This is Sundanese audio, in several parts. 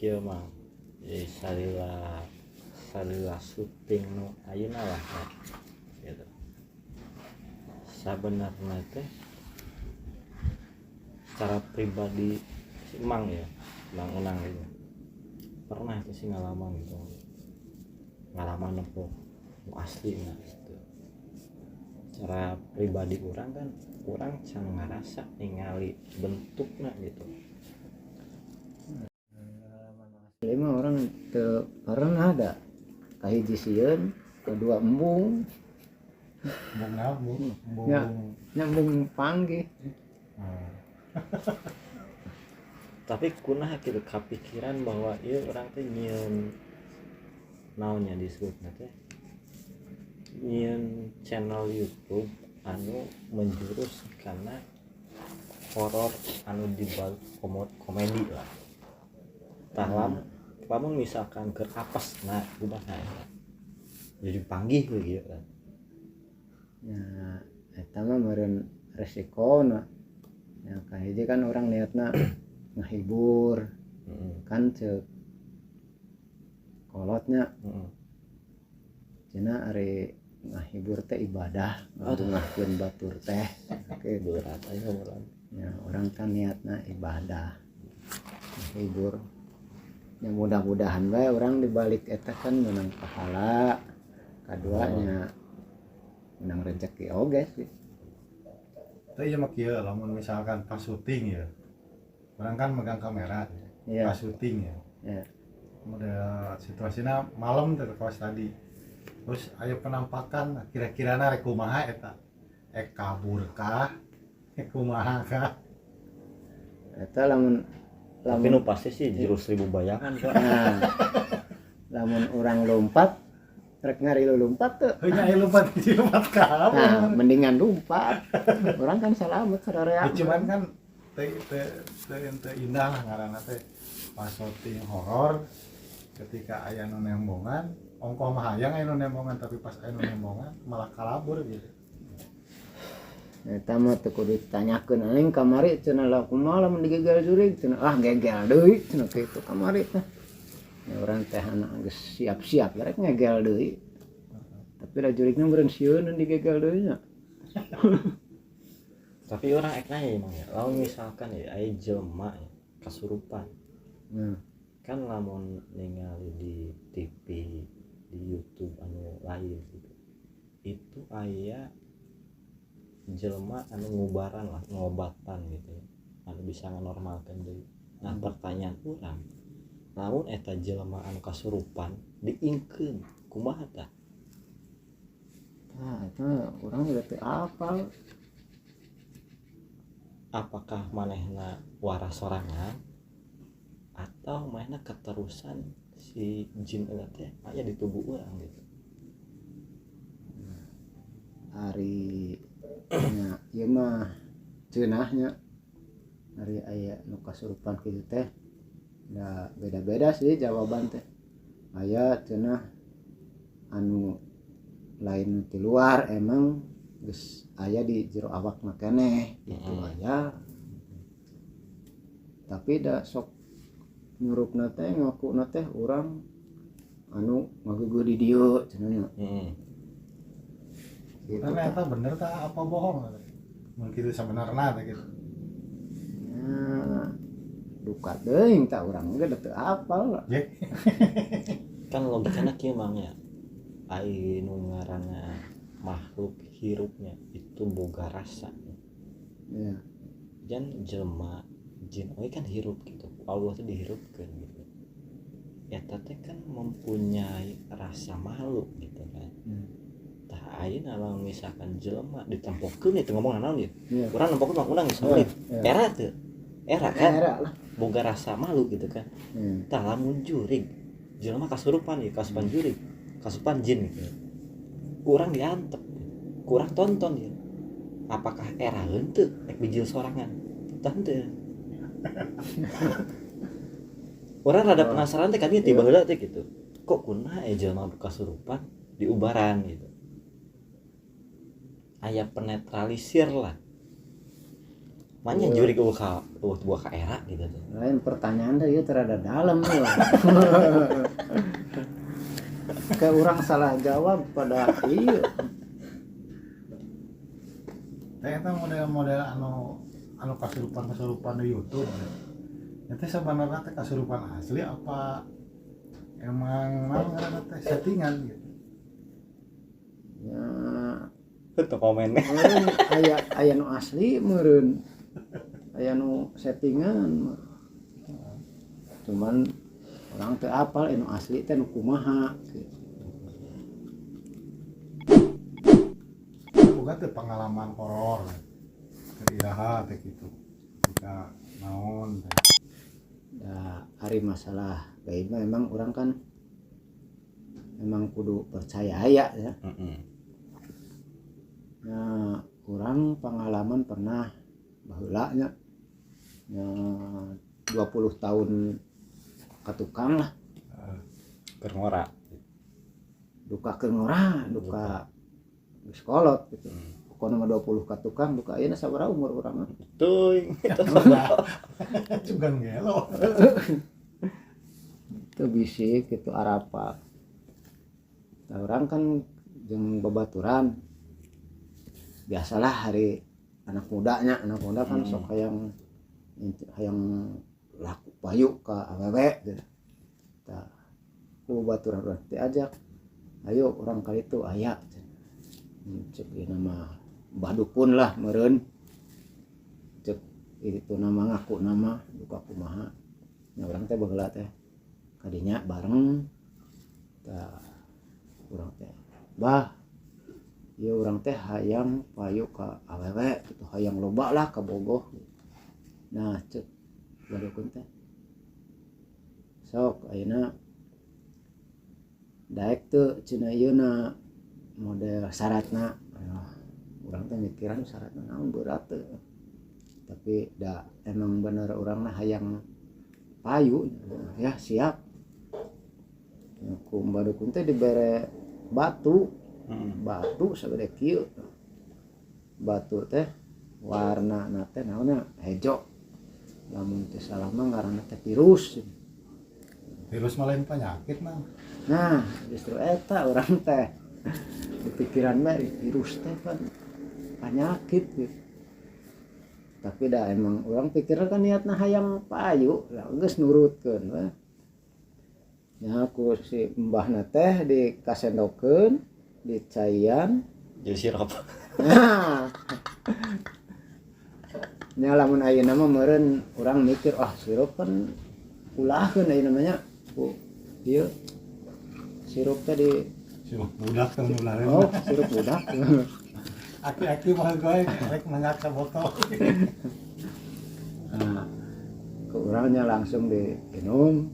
Kieu mah, jadi salila salila syuting nu ayeuna lah ya, gitu. Sabenerna teh secara pribadi si Mang ya, Mang Unang gitu, pernah tuh sih ngalaman gitu, ngalaman nempo nu asli. Nah, gitu, secara pribadi urang kan urang can ngarasa ningali bentukna gitu. Asli mah urang teu pernah ada. Kahiji sieun, kedua embung. Embung naon, embung? Embung. Ya. Nyambung panggih. Tapi kunaha gitu kapikiran bahwa ieu urang teh nyieun naonnya disebutna teh, nyieun channel YouTube anu menjurus karena horor anu dibalut komedi lah. Tah, lamun misalkan keur apes, nah kumaha eta jadi panggih gitu kan? Ya, eta mah meureun resikona. Ya, kahiji kan urang niatna ngahibur. Kan cek kolotnya, cenah ari ngahibur teh ibadah, ngabungahkeun batur teh gitu. Berat aja urang. Ya, urang kan niatna ibadah, ngahibur. Ya, mudah-mudahan bae urang dibalik eta kan menang pahala, kaduanya menang rezeki oge sih. Tapi ya mah kieu, lamun misalkan pas syuting ya. Urang kan megang kamera pas syuting ya. Udah situasinya malam tuh kawas tadi. Terus aya penampakan, kira-kira rek kumaha eta? Kabur kah? Kumaha kah? Eta lamun Tapi lamun nu pasti sih jurus seribu bayangan, Pak. Nah, lamun urang lompat, rek ngari lompat tuh. Heuh nya, aya lompat, lompat kabur. Nah, mendingan lompat, urang kan selamat sararea. Ya, cuman kan teh teh teh teh indah lah ngaranna teh pas syuting horor, ketika aya nu nembongan, ongkoh mah hayang aya nu nembongan, tapi pas aya nu nembongan malah kalabur gitu. Eta mah teu kudu ditanyakeun anjing. Kamari cenah lah, kumaha lamun digegel jurig cenah? Ah, gegel deui cenah kitu kamari teh. Ya, urang teh anak geus siap-siap rek ngegel deui, tapi da jurigna meureun sieun digegel deui nya. Tapi urang ek nanya emang ya, lamun misalkan ya aya jelema ya kasurupan, kan lamun ningali di TV, di YouTube anu lain gitu, itu aya jelema anu ngubaran lah, ngobatan gitu ya, anu bisa nganormalkan deui. Nah, pertanyaan urang, lamun eta jelema anu kasurupan diingkeun, kumaha tah? Nah, itu urang juga teu apal. Apakah manehna waras sorangan atau manehna keterusan si jin eta teh aya di tubuh urang gitu? Ari nya ieu mah cenahnya ari aya nu kasurupan kitu teh da beda-beda sih jawaban teh. Aya cenah anu lain ti luar, emang geus aya di jero awakna keneh gitu. Aya, tapi da sok nyurupna teh ngakuna teh urang anu ngageugeuh di dieu cenah nya. Gitu. Karena eta bener tah apa bohong mun kitu sebenarnya teh gitu? Ya, duka teuing tah, urang ge da teu apal. Ya. Kan logikana kieu, Mang, ya, ai nu ngaranna makhluk hirupnya itu boga rasa. Jan jelema, jin oge kan hirup gitu, Allah tuh dihirupkeun gitu. Eta teh kan mempunyai rasa malu gitu kan. Tah, ayeuna lamun misalkan jelema ditempokeun itu ngomong naon ya? Urang nempokeun mah urang geus menit. Era teu? Era kan? Era lah. Boga rasa malu gitu kan. Tah, lamun jurig, jelema kasurupan ya, kasurupan jurig, kasurupan jin gitu, kurang diantep, kurang tonton ya, apakah era henteu rek bijil sorangan? Tah, henteu. Urang rada penasaran teh kan ieu tiba heula teh gitu, kok kunaha eh jelema kasurupan diubaran gitu, aya penetralisir lah. Manya jurig eueuh ka eueuh buah ka era gitu tuh. Lain pertanyaan teh ieu terada dalam tuh. Kayak orang salah jawab pada iya. Teh eta model-model anu anu kasurupan-kasurupan di YouTube. Itu sebenarnya teh kasurupan asli apa emang naon ngaranna teh settingan gitu. Ya, Itu komen. meureun aya aya nu asli meureun. Aya nu settingan. Cuman orang teu apal anu asli teh nu kumaha gitu. Boga teh pengalaman horor. Keur iraha teh kitu. Ketika naon teh. Da ari masalah gaib mah emang orang kan emang kudu percaya aya ya. Nah, orang pengalaman pernah baheula nya. Ya, 20 tahun ka tukang lah. Keur ngora. Duka keur ngora, duka geus kolot gitu. Pokona mah 20 ka tukang, duka ayeuna sabaraha umur urang mah. Teuing. Cugan gelo. Itu bisik gitu arapa. Nah, orang kan jeung babaturan. Biasalah hari anak mudanya, anak muda kan sok hayang hayang laku payu ka awewe gitu. Tah, ku babaturan urang teh ajak. Ayo urang kali itu aya. Cek ieu nama Mbah Dukun lah meureun. Cek itu nama ngaku nama duka kumaha. Nya urang teh baheula teh kadinya bareng. Tah urang teh, "Bah, ieu urang teh hayang payu ka awewe gitu, hayang loba lah ka bogoh." Nah, cek Mbah Dukun teh, "Sok ayeuna daek teu cenah ieu na model syaratna." Urang teh mikiran syaratna naon berat teu. Tapi da emang bener urang mah hayang payu ya siap. Ku Mbah Dukun teh dibere batu. Batu sagede kieu. Batu teh warnana teh naonna hejo. Lamun teu salah mah ngaranna teh virus. Virus mah lain penyakit mah. Nah, justru eta urang teh di pikiran mah virus teh kan penyakit gitu. Tapi dah emang urang pikirna kan niatna hayang payu, lah geus nurutkeun we. Nya ku si mbahna teh dikasendokeun, dicaian jadi sirup. Nah. Nya lamun ayeuna mah meureun urang mikir, ah sirup kan ulahkeun ayeuna mah nya. Ku ieu sirup teh di sirup budak kan ulahkeun. Oh, sirup budak. Aki-aki mah goy rek mangga sabotol. Nah, ke urangnya langsung diminum.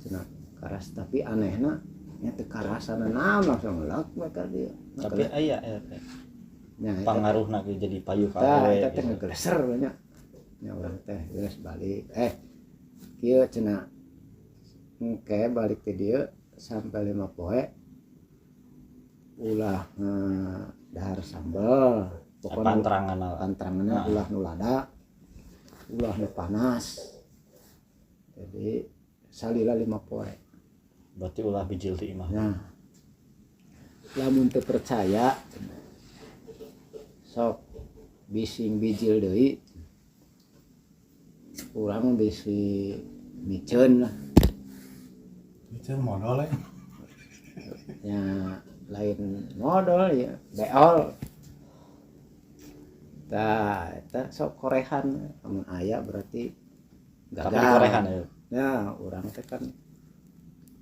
Cenah karas tapi anehna nya teu karasana naon langsung ngelak we ka dieu. Nah, tapi aya eta teh. Nya eta pangaruhna ge jadi payu ka tah awewe. Eta teh ngegeleser we nya. Nya urang teh geus balik. Kieu cenah engke balik ti dieu sampai 5 poe ulah dahar sambel pokona pantrangan pantranganna ulah nu lada ulah nu panas. Jadi salila 5 poe. Berarti ulah bijil ti imah. Nah, lamun teu percaya sok bising bijil deui urang bisi miceun lah. Miceun modal ya. Ya lain modal ya beol. Tah eta sok korehan lamun aya berarti gagal. Tapi korehan ya. Ya urang teh kan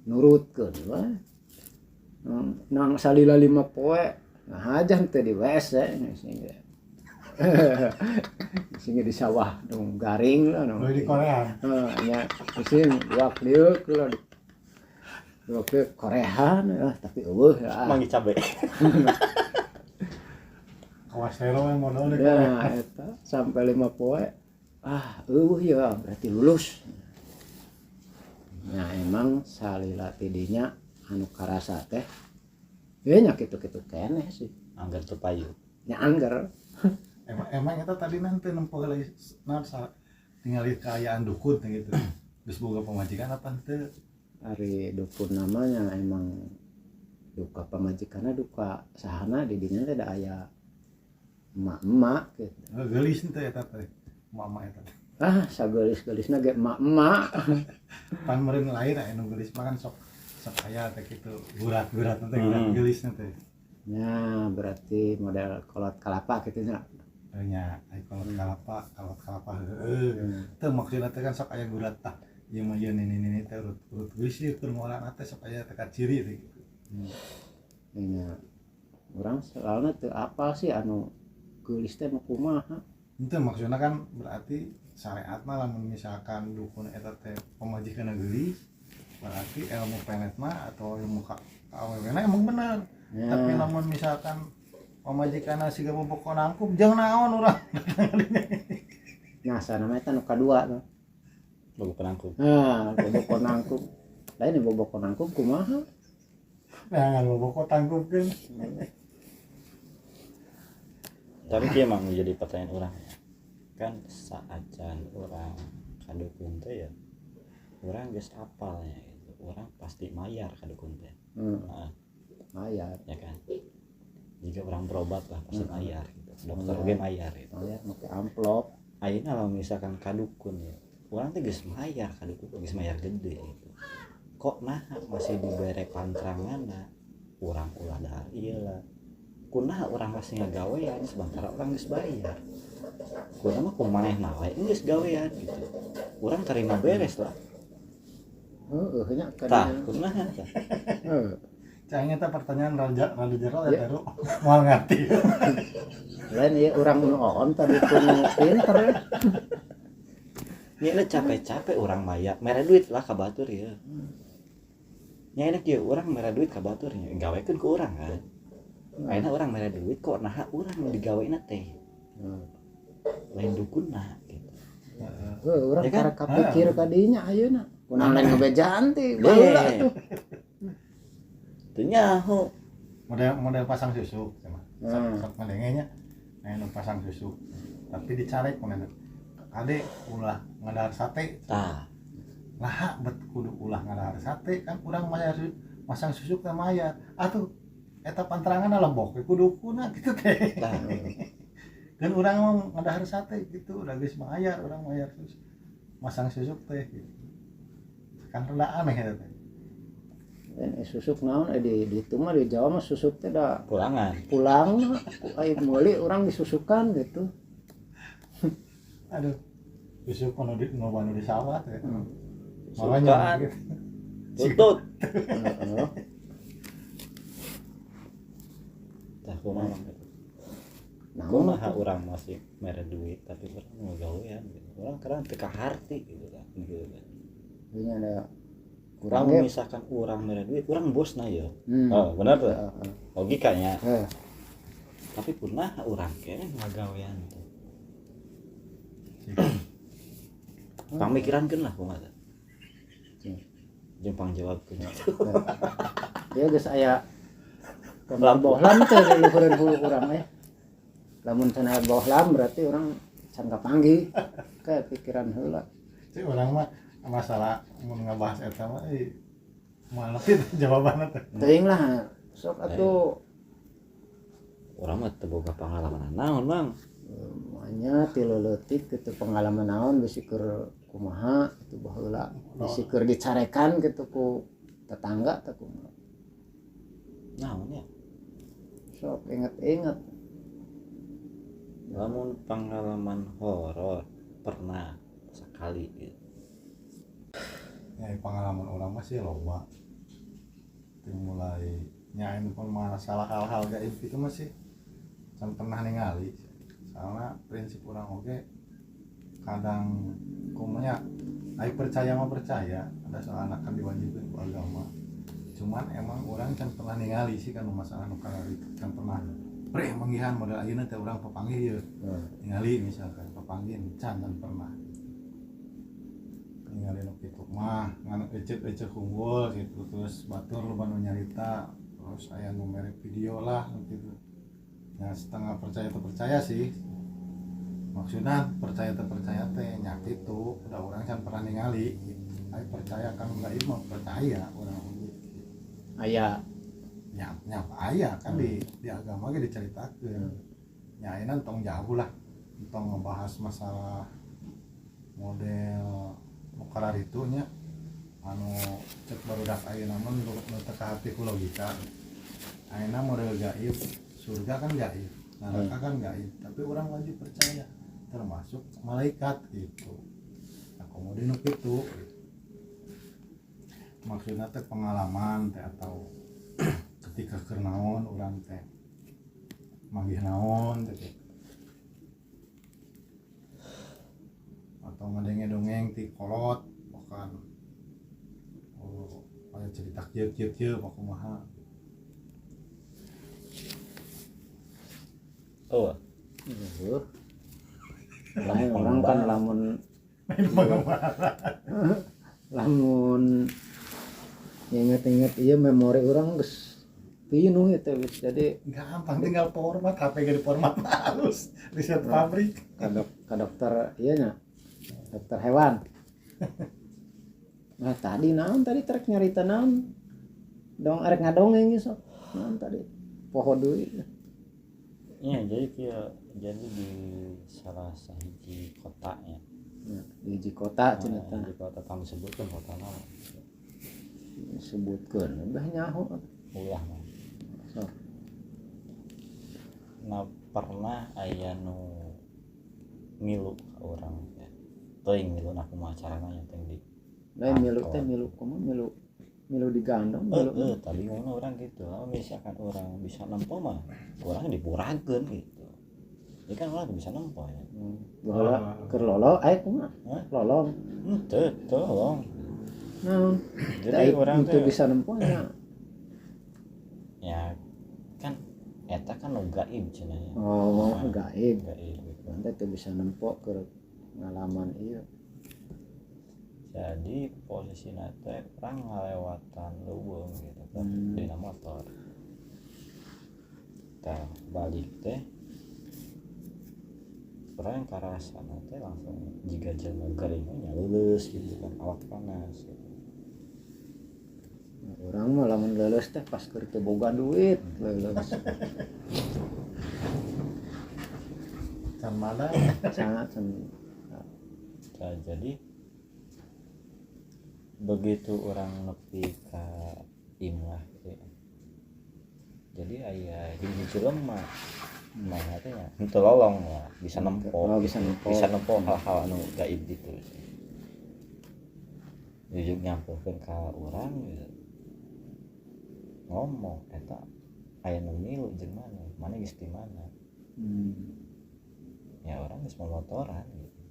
nurutkeun we. Nang salila 5 poe nah aja teh di WC sing sing di sawah dong garing lah no. Di Korea. Heeh nya sing luak liuk lah di luak liuk korehan ya tapi eueuh ya. Mangi cabe. Kawas tero yang modal di ya, Korea. Eta sampai 5 poe ah eueuh ya berarti lulus. Nah emang salila tidinya anu karasa teh ya nya kitu-kitu keneh sih. Angger teu payu. Nya angger. Emang emang eta tadi nanti nempo lagi nah ningali kaayaan dukun teh gitu. Geus boga pamajikan apa henteu? Ari dukun namanya emang duka pamajikanna, duka sahana di dinya teh da aya emak-emak gitu. Oh, geulis henteu eta teh. Emak-emak eta teh. Ah, sageulis-geulisna ge emak-emak. Pan meureun lain aya nu geulis mah kan sok sok aya teh kitu gurat-gurat teh gurat geulisna teh. Ya, berarti model kolot kalapa gitu nya. Nya, ai kolot kalapa heueuh. Teu maksudna teh kan sok aya gurat tah. Ieu mah ieu nini nini teh urut urut geulis ieu keur ngolahna teh sok aya teh ciri teh gitu. Nya. Urang soalna teu apal sih anu geulis teh nu kumaha. Henteu maksudna kan berarti syariat mah lamun misalkan dukun eta teh pamajikanna geulis, berarti ilmu penet mah atau ilmu ka awewena emang bener. Ya. Tapi lamun misalkan pamajikanna siga boboko nangkup jeung naon urang. Nah, sana mah eta nu kadua tuh. Boboko nangkup. Nah, boboko nangkup. Lain boboko nangkup kumaha? Nah, boboko tangkupkeun. Tapi kieu emang menjadi pertanyaan urang ya. Kan saacan urang ka dukun teh ya, urang geus apal ya gitu. Urang pasti mayar ka dukun teh. Nah, Mayar. Ya kan. Jika orang berobat lah pasti mayar gitu. Dokter oge mayar gitu. Mayar make amplop. Ayeuna lamun misalkan ka dukun ya, urang teh geus mayar ka dukun, geus mayar gede gitu. Kok nah masih dibere pantranganna urang ulah dahar ieu lah. Kunaha urang masih ngagawean sementara urang geus bayar. Kunaha mah kumanehna wae geus gawean gitu. Urang terima beres lah. Heeh, nya Tah, kadang. kumaha tah? Heeh. Cangnya teh pertanyaan raja rada jero ya teru moal ngerti. Lain ieu urang nu oon tadi pun pinter ya. Nya capek-capek urang mayar, mere duit lah ka batur ya. Nya enak ieu urang mere duit ka batur nya, gawekeun ku urang kan. Ayeuna urang mere duit kok naha urang nu digawena teh. Lain dukunna gitu. Heuh, urang Ya kan? karek kapikir ka dinya ayeuna. Kunaon lain ngebejaan teh baheula tuh. Teu nyaho. Model model pasang susuk sama. Sok ngadenge nya. Nah, nu pasang susuk. Tapi dicarek mun kade ulah ngadahar sate. Tah. Lah bet kudu ulah ngadahar sate kan urang mayar masang susuk teh mayar. Atuh eta pantranganna lebok we kudu kuna gitu teh. Tah. Dan urang mah ngadahar sate gitu, udah geus mayar, urang mayar susuk. Masang susuk teh gitu. Kan rada aneh eta teh. Dan susuk naon di itu mah di Jawa mah susuk teh da pulangan. Pulang ai meuli urang disusukan gitu. Aduh. Susuk nu di nu di sawah teh. Sukaan. Gitu. Tutut. Heeh. Tah kumaha mah gitu. Naon Kumaha urang masih mere duit tapi urang ngagawean gitu. Urang kadang teu kaharti gitu kan gitu kan. Nya ada kurang Urang misalkan urang mere duit, urang bosna ya. Oh, bener tuh. Logikanya. Tapi kunaha urang keneh ngagawean teh. Pamikirankeun lah kumaha teh. Jeung pangjawabkeun. Ya geus aya bohlam teh di luhureun hulu urang eh. Lamun can aya bohlam berarti urang can kapanggih. Kayak pikiran heula. Cik urang mah masalah mun ngabahas eta mah moal ngerti teh jawabanna teh. Teuing lah sok atuh. Urang mah teu boga pengalaman naon, Bang. Nya ti leutik kitu pengalaman naon bisi keur kumaha kitu baheula bisi keur dicarekan kitu ku tetangga teh kumaha. Naon ya? Sok inget-inget. Lamun pengalaman horor pernah sekali gitu. Ya pengalaman orang mah sih loba. Itu mulai nyain pun masalah hal-hal gaib itu masih can pernah ningali. Soalnya prinsip orang oke kadang kumanya ai percaya mah percaya ada soal anak kan diwajibkan ku agama. Cuman emang orang can pernah ningali sih kan masalah nu kana itu can pernah pre manggihan model ayeuna teh urang papanggih ieu. Ningali misalkan papanggih can pernah. Ningali nu kitu mah ngan ecek-ecek unggul gitu terus batur loba nu nyarita terus aya nu mere video lah gitu. Nah, setengah percaya atau percaya sih. Maksudnya percaya teu percaya teh nya kitu, da urang can pernah ningali gitu. Ai percaya kan gaib mah percaya urang oge. Aya Nya nya aya kan di agama ge dicaritakeun. Nya ayeuna tong jauh lah. Tong ngebahas masalah model nu kararitu nya anu cek barudak ayeuna mah nu teu kahati ku logika. Ayeuna model gaib, surga kan gaib, neraka kan gaib, tapi orang wajib percaya termasuk malaikat gitu. Nah, kemudian nu kitu gitu. Maksudnya teh pengalaman teh atau ketika keur naon urang teh manggih naon teh gitu. Atau ngadenge dongeng ti kolot bahkan oh aya cerita kieu kieu kieu kumaha. Oh. Heuh. Lain orang kan lamun lamun inget-inget ieu memori urang geus pinuh ieu teh geus jadi gampang tinggal format HP ge diformat halus riset pabrik ka dokter ieu nya dokter hewan. Nah tadi naon tadi trek nyarita naon dong arek ngadongeng sok naon tadi poho deui. Iya, jadi kieu, jadi di salah sahiji kota nya. Ya, di hiji kota cenah tah. Di kota tong disebutkeun kota naon. Disebutkeun bah nyaho. Ulah mah. Sok. Nah, pernah aya nu ngilu ka urang teh. Teuing ngilu na kumaha carana nya teh di. Lain milu teh milu kumaha milu milu digandong milu. Tapi ngomongna orang gitu. Lamun misalkan orang bisa nempo mah orang dipurangkeun gitu. Ini kan orang bisa nempo ya. Baheula keur lolo aya kumaha? Lolong. Henteu, tolong. Naon? Jadi orang teh bisa nempo nya. Ya kan eta kan nu gaib cenah nya. Oh, gaib. Gaib gitu. Teh teu bisa nempo keur ngalaman ieu. Jadi posisina teh urang ngalewatan leuweung gitu kan dina motor. Tah balik teh urang karasana teh langsung jiga jelema gering nya leuleus gitu kan awak panas gitu. Urang mah lamun leuleus teh pas keur teu boga duit leuleus. Can mana? Sangat can. Tah jadi begitu orang nepi ka imah gitu ya. Jadi aya hiji jelema mana teh nya henteu lolong lah, bisa nempo. Oh, bisa nempo. Bisa nempo hal-hal anu gaib gitu. Jujur nyampeurkeun ka urang gitu. Ngomong eta aya nu milu jeung mana? Mana geus di mana? Ya orang geus momotoran gitu.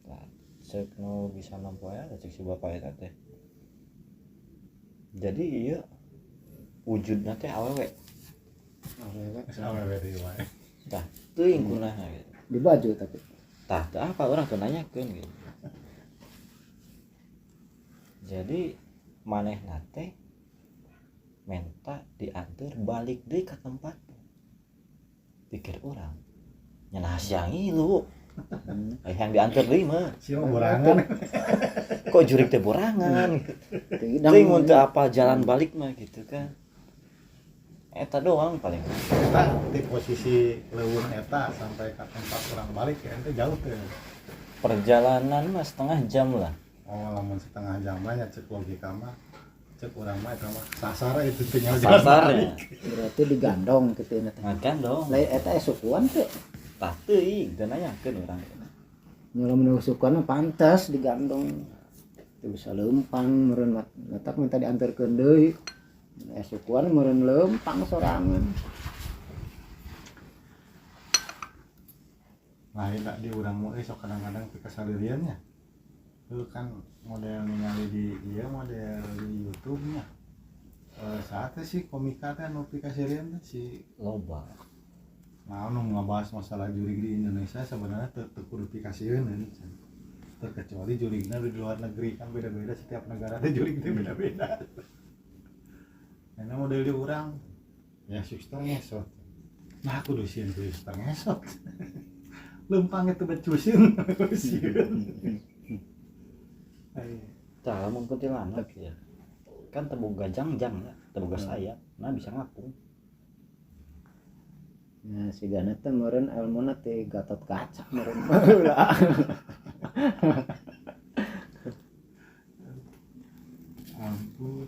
Tah cek nu bisa nempo ya cek si bapak eta teh. Jadi ieu wujudna teh awewe. Awewe. Awewe deui wae. Tah teuing kunaha gitu. Di baju tapi. Tah teu apa urang teu nanyakeun gitu. Jadi manehna teh menta diantar balik deui ka tempat. Pikir urang nya nah siang ngilu. Yang diantar deui mah. Sia borangan. Kok jurik teh borangan. Teuing mun teu apal jalan balik mah gitu kan. Eta doang paling. Eta di posisi leuweung eta sampai ka tempat urang balik ya ente jauh teh. Perjalanan mah setengah jam lah. Oh, lamun setengah jam mah nya cek logika mah. Cek urang mah eta mah sasar itu teh nyaho jalan Sasarnya. Berarti digandong kitu nya teh. Ngagandong. Lain eta sukuan teh. Tah teuing teu nanyakeun urang. Nya lamun sukuan mah pantas digandong. Teu bisa leumpang meureun matak minta diantarkeun deui. Sukuan meureun leumpang sorangan. Lain tak di urang mah sok kadang-kadang pikasalirian nya. Itu kan model ningali di ieu model di YouTube nya. Saat sih komika teh nu pikasirian teh si loba. Nah, nu ngabahas masalah jurig di Indonesia sebenarnya teu kudu pikasieun terkecuali jurigna di luar negeri kan beda-beda setiap negara teh jurig teh beda-beda. Karena model di urang ya suster ngesot. Nah aku sieun ku suster ngesot. Lempang itu becusin, sieun. Tah lamun kuntilanak ya. Kan teu boga jangjang ya, teu boga sayap, nah bisa ngapung. Nah, sigana teh meureun elmuna ti Gatot Kaca meureun baheula. Ampun.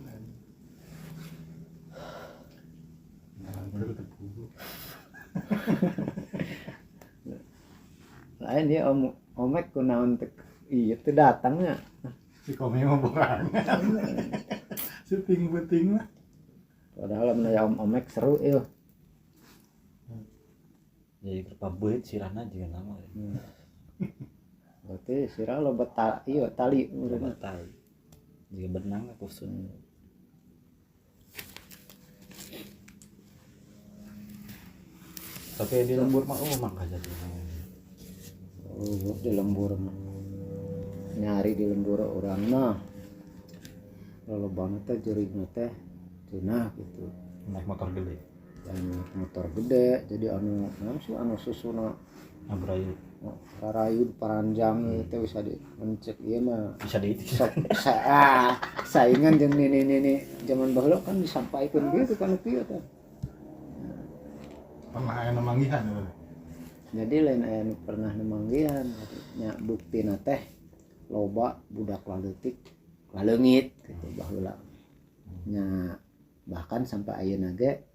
Nah, baru terpukul. Lain dia om omek kunaon teh ieu teh datangnya. Si komeng mah borangan. Syuting penting mah. Padahal lamun aya om omek seru ieu. Jadi kerpabeut sirahna juga nama. Berarti sirah loba ieu tali loba tali. Jika benang kusut. Tapi di lembur mah oh mah jadi. Oh, di lembur mah. Nyari di lembur urang mah. Lolobana teh jurigna teh cenah gitu. Naik motor gede. Dan motor gede jadi anu naon sih anu susuna abrayut. Rarayut paranjang teh bisa dimencek ieu mah. Bisa di sok saingan jeung nini-nini zaman baheula kan disampaikeun gitu kan kieu teh. Pernah aya nu manggihan Jadi lain aya nu pernah nemanggihan nya buktina teh loba budak laleutik laleungit gitu baheula. Nya bahkan sampai ayeuna ge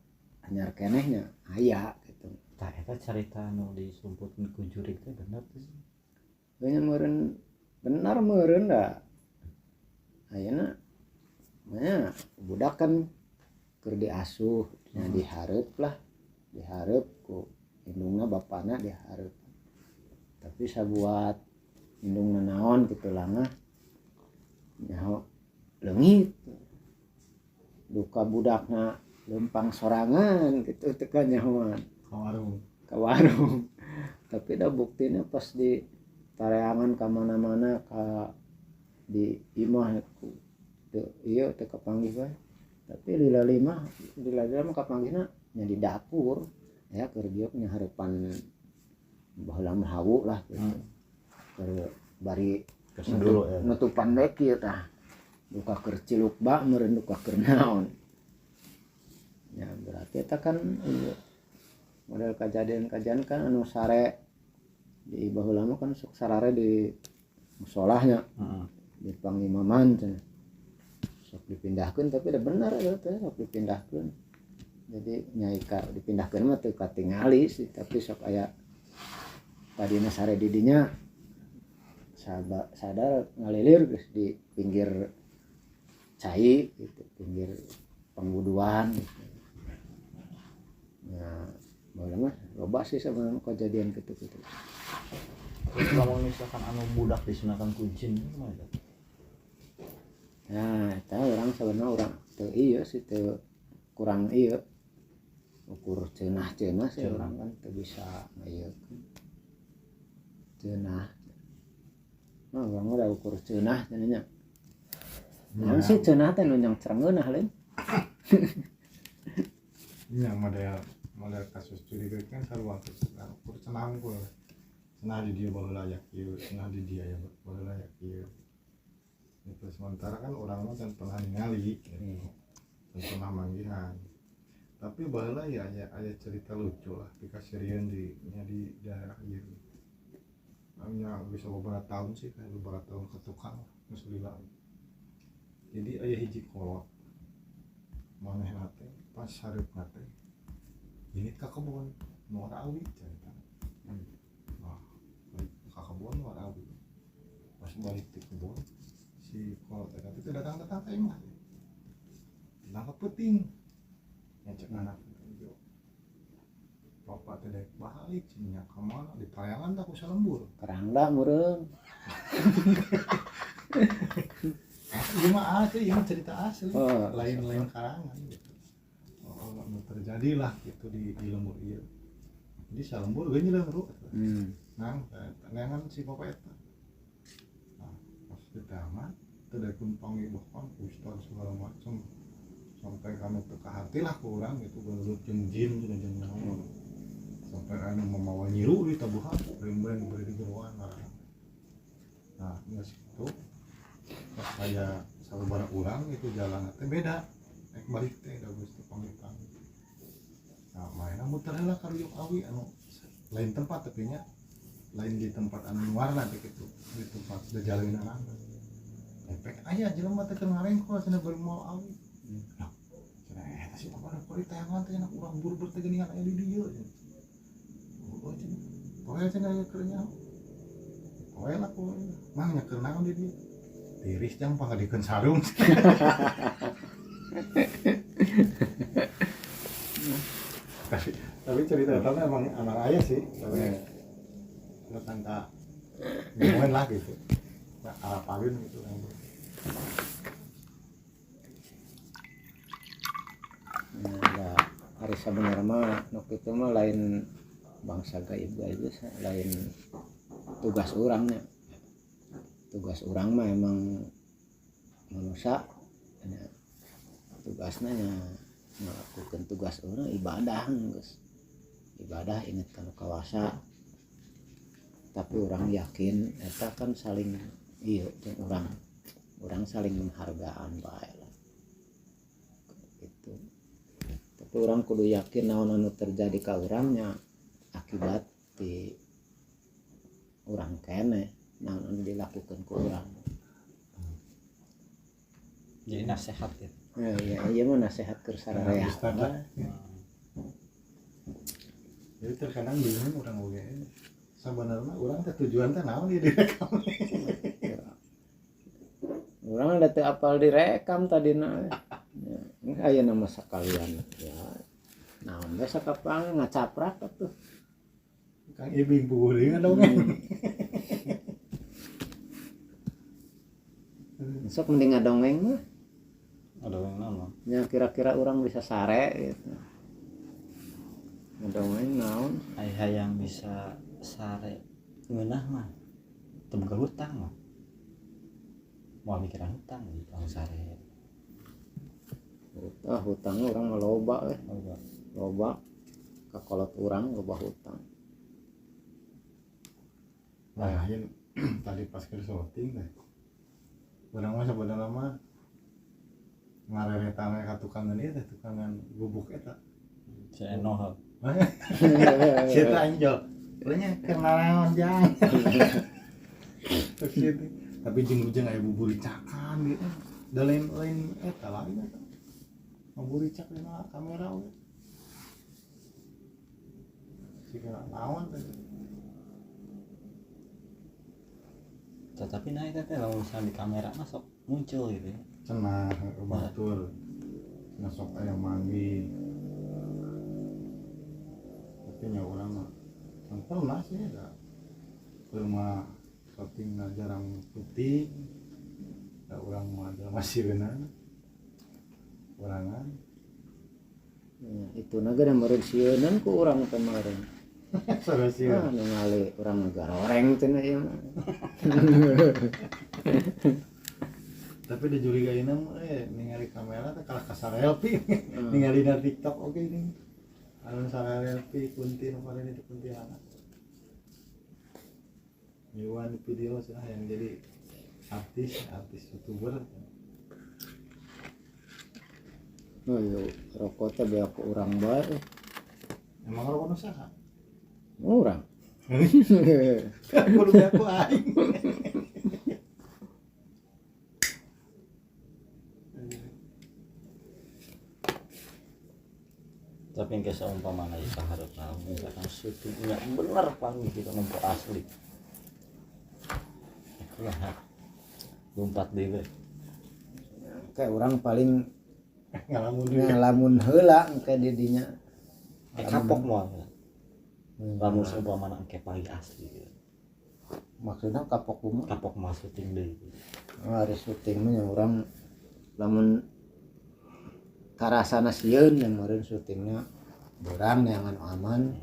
anyar keneh nya aya gitu. Tah eta carita nu disumputkeun ku jurig teh bener teh sih. Nya meureun bener meureun da. Ayeuna nya budak kan keur diasuh nya dihareup lah. Dihareup ku indungna bapana dihareup. Tapi sabuat indungna naon kitu langah nyaho leungit. Duka budakna lempang sorangan gitu teu kanyahoan. Ka warung. Ka warung. Tapi da buktina pas di tareangan ka mana-mana ka di imah ku teu ieu teu kapanggih wae. Tapi lila mah kapanggihna nya di dapur ya keur dieu nya hareupan baheula mah hawu lah gitu. Keur bari dulu ya. Nutupan we kieu tah. Duka keur ciluk ba meureun duka keur naon. Ya berarti eta kan ieu model kejadian-kejadian kan anu sare di baheula mah kan sok sarare di musolahnya. Di pangimaman cenah. Sok dipindahkeun tapi da bener eta teh sok dipindahkeun. Jadi nyai ka dipindahkeun mah teu katingali sih tapi sok aya tadina sare di dinya sadar ngalilir geus di pinggir cai gitu, pinggir pangwuduan gitu. Nah, baheula mah loba sih sebenarnya kejadian gitu-gitu. Terus kalau misalkan anu budak disunatan ku jin kumaha eta? Nah, eta urang sebenarnya urang teu ieu sih teu kurang ieu. Ukur ceunah-ceunah sih urang kan teu bisa ngaieukeun. Ceunah. Nah, urang mah da ukur ceunah cenah nya. Naon sih ceunah teh nu nyang cerengeunah lain. Nya model kasus curiga kan sarua ukur cenah unggul. Cenah di dieu baheula aya kieu, cenah di dieu aya baheula aya kieu. Itu sementara kan urang mah can pernah ningali gitu. Can pernah manggihan. Tapi baheula ya aya cerita lucu lah dikasirieun di nya di daerah ieu. Nya bisa beberapa tahun sih, kayak beberapa tahun ke tukang geus lila. Jadi aya hiji kolot manehna teh pas hareupna teh ini ka kebon nu awi cerita. Nah, balik ka kebon nu awi. Pas balik ti kebon si kolot eta teh datang-datang ka imah. Nangkep peuting. Ngecek anak teh. Bapak teh daek balik cenah ka mana di tayangan tah ku salembur. Kerangda meureun. Ieu mah asli, ieu mah cerita asli. Oh, lain-lain karangan gitu. Oh, terjadilah gitu di lembur ieu. Jadi salembur ge nyelembur. Nang, neangan si bapak eta. Nah, pas di taman teu daek panggil bahkan ustad segala macam. Sampai kanu teu kahati lah ku urang gitu gelut jeung jin jeung naon. nyiru di tabuhan breng-breng beri di jeroan ngaranna. Nah geus kitu pas aya sababaraha urang itu jalan teh beda naik balik teh da geus teu panggih-panggih. Nah mainna muter heula ka Ruyuk Awi anu lain tempat tapi nya lain di tempat anu warna teh kitu di tempat jalanan efek aya jelema teh keur ngarengkol cenah bari mau awi. Lah cenah eta si bapak kok ditayangan teh cenah urang buru-buru teh geuningan aya di dieu cenah. Oh cenah poe cenah keur nyaho. Poe lah poe mah nya keur naon di dieu. Tiris jang pangadikeun sarung. Tapi cerita eta mah emang anak aya sih, tapi datang ka ngomongin lah gitu. Nah, arapalin gitu. Nah, hari sebenarnya mah nu kitu mah lain bangsa gaib-gaib lain tugas urangnya. Tugas urang mah emang manusia ya, tugasnya nya melakukan tugas urang ibadah geus. Ibadah inget kana kawasa. Tapi orang yakin eta kan saling ieu jeung urang saling menghargaan bae lah gitu. Tapi orang kudu yakin naon anu terjadi ka urangnya akibat di urang keneh naon anu dilakukan ku urang. Jadi nasihat ya. Ya, iya mah nasihat keur sararea. Jadi terkadang bingung urang oge. Sebenarnya urang teh tujuan teh naon ieu direkam. Urang da teu apal direkam tadina. Ya, aya nama sakalian ya. Naon we sakapang ngacaprak atuh. Kang Ibing puguh deui ngadongeng. Sok mending ngadongeng mah. Ngadongeng naon? Ya kira-kira urang bisa sare gitu. Ngadongeng naon? Ai hayang bisa sare ngeunah mah teu boga hutang mah. Moal mikiran hutang langsung sare. Ah hutang urang mah loba we. Loba. Loba kakolot urang loba hutang. Nah, ayeuna tadi pas keur syuting teh. Urang mah sebenarnya mah ngareretan ka tukangan ieu teh tukangan gubuk eta. Si Enoh. Si eta anjol. Ulahnya keur naraon jang. Terus gitu. Tapi jeung aya buburicakan gitu. Da lain-lain eta lain eta. Ngaburicak dina kamera we. Siga naon teh. Tetapi naik teh lamun misalnya di kamera masuk muncul gitu ya. Cenah batur. Cenah sok aya manggih. Tapi nya urang mah pernah sih da. Rumah syuting jarang putih. Da urang mah ada masih beunang. Urangan. Ya, itu naga da meureun sieunan ku urang kemarin. Salah sieun. Ah, ningali urang garoreng cenah ieu mah. Tapi di jurigaina mah ningali kamera teh kalah ka selfie. Ningali na TikTok oge ini. Anu selfie kunti nu paling itu kuntilanak. Miwan video sih yang jadi artis YouTuber. Oh iya, rokok teh beak urang bae. Emang rokok nu saha? Urang. Kudu beak ku aing. Tapi yang kayak seumpamana ieu kaharepna misalkan syutingnya bener panggih gitu nempo asli. Kumaha? Lompat deui we. Kayak urang paling ngalamun deui. Ngalamun heula engke di dinya. Kapok moal. Lamun seumpamana engke panggih asli gitu. Maksudnya kapok kumaha? Kapok mah syuting deui. Ari syuting mah nya urang lamun karasana sieun yang meureun syutingna beurang neangan aman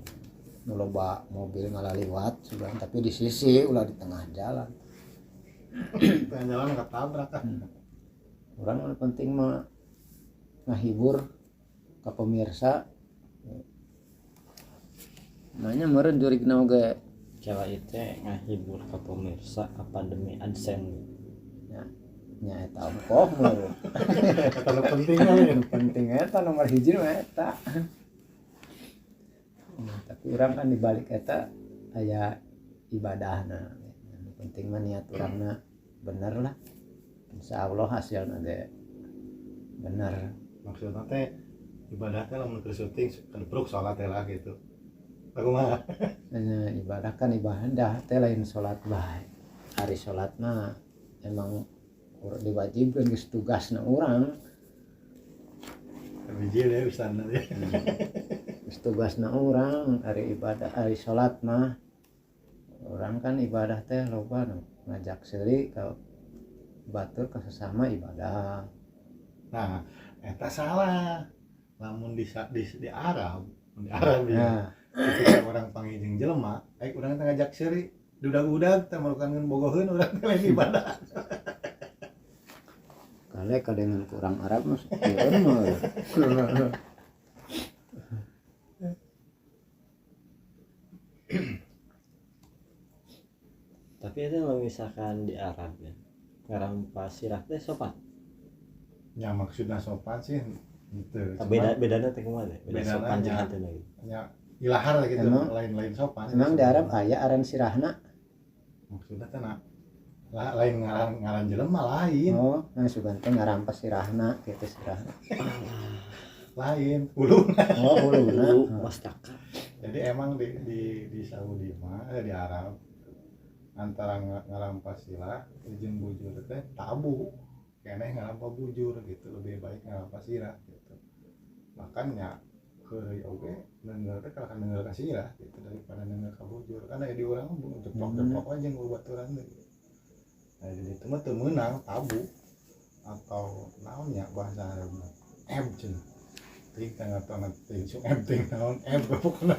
nu loba mobil ngalaliwat sugan tapi di sisi ulah di tengah jalan. Tengah jalan ketabrak kan. Urang nu penting mah ngahibur ka pemirsa. Makanya meureun jurigna oge Cara itu ngahibur ke pemirsa apa demi AdSense? Nya nya eta ongkoh meureun. Eta nu penting mah ya. Nu penting eta nomor hiji mah eta. Tapi urang kan dibalik eta aya ibadahna. Nu penting mah niat urangna bener lah. Insyaallah hasilna ge bener. Maksudna teh ibadah teh lamun keur syuting kedepruk salat teh lah gitu. Aku mah Nya ibadah kan ibadah teh lain salat bae. Ari salat mah emang diwajibkeun geus tugasna urang. Bijil ya ustadna teh. Geus tugasna urang ari ibadah ari salat mah. Urang kan ibadah teh loba nu ngajak seuri ka batur ka sesama ibadah. Nah, eta salah. Lamun di Arab, di Arab ya. Nah, Ketika orang panggil jeung jelema, aik urang teh ngajak seuri, dudag-udag teh malukan bogoheun urang teh lain ibadah. Kale kadengan kurang Arab mah sieun mah. Tapi itu kalau misalkan di Arab ya, ngarampas sirah teh sopan. Ya maksudnya sopan sih gitu. Beda bedana teh kumaha teh? Beda sopan jeung henteu gitu. Nya ilahar gitu, lain-lain sopan. Emang di Arab aya aran sirahna? Maksudnya teh na lain ngaran jelema lain. Oh, nah sugan teh ngarampas sirahna kitu sirahna. Lain, uluna. Oh, uluna. Ulu mastaka. Jadi emang di Saudi mah di Arab antara ngarampas sirah jeung bujur teh tabu. Keneh ngarampas bujur gitu, lebih baik ngarampas sirah gitu. Bahkan nya heureuy oge neunggeul teh kalahkan neunggeul ka sirah gitu daripada neunggeul ka bujur. Karena di urang mah jeplok-jeplok aja jeung baturan teh. Nah, jadi itu mah teu meunang tabu atau naon nya bahasa Arabna. Eb cenah. Ting teh ngatona ting sung eb ting naon eb pokona.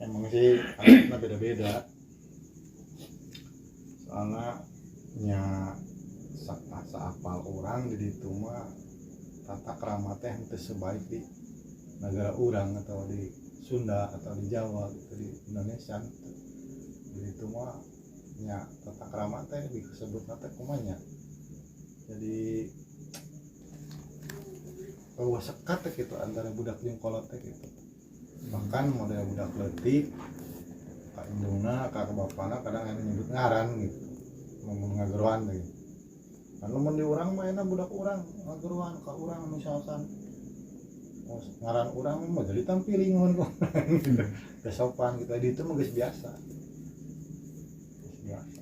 Emang sih adatna beda-beda. Soalnya nya saapal orang di ditu mah tata krama teh henteu sebaik di negara urang atau di Sunda atau di Jawa gitu, di Indonesia gitu. Di ditu mah nya tata krama teh disebutna teh kumaha nya. Jadi eueuh sekat teh gitu antara budak jeung kolot teh gitu. Bahkan model budak leutik ka indungna ka bapana kadang aya nyebut ngaran gitu. Ngomong ngageroan teh gitu. Kan lamun di urang mah enak budak urang ngageroan ka urang misalkan ngaran urang mah jadi tampiling mun gitu. Teu sopan gitu. Di itu mah geus biasa. Geus biasa.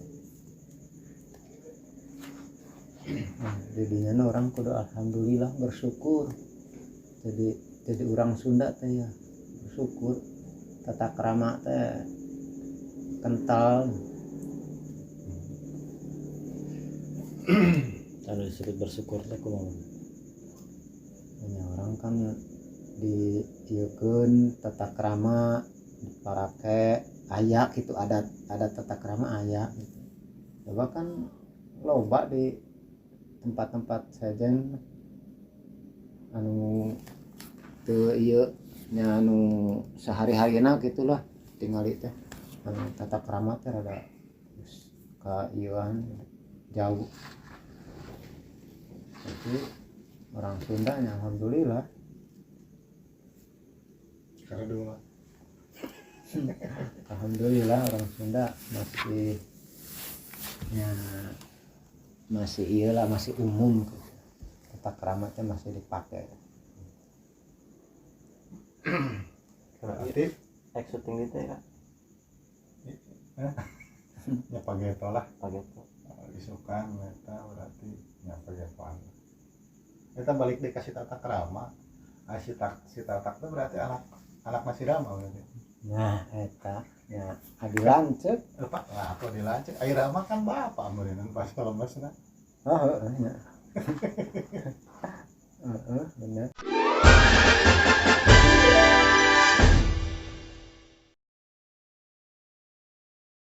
Nah, jadinya orang kudu alhamdulillah bersyukur. Jadi urang Sunda teh ya bersyukur tata krama teh kental. Kalau disebut bersyukur teh kumaha? Ya, orang kan diieukeun tata krama diparake aya gitu, adat tata krama aya gitu. Coba kan loba di tempat-tempat sajen anu teu ieu nya anu sehari-harina gitulah tingali teh anu tata krama teh rada geus ka ieuan jauh. Tapi orang Sunda nya alhamdulillah. Karena dua. Alhamdulillah orang Sunda masih ya masih iyalah masih umum gitu. Tata kramatnya masih dipakai. Berarti ek syuting gitu ya. Ya pageto lah. Pageto. Isukan eta berarti nya pagetoan. Eta balik dikasih tata krama. Ah si tatak itu berarti anak masih Rama berarti. Nah, eta ya adi lanceuk. Pak, lah atau di lanceuk. Ai Rama kan bapak meureun pas lemesna. Oh, heeh nya. Heeh, bener.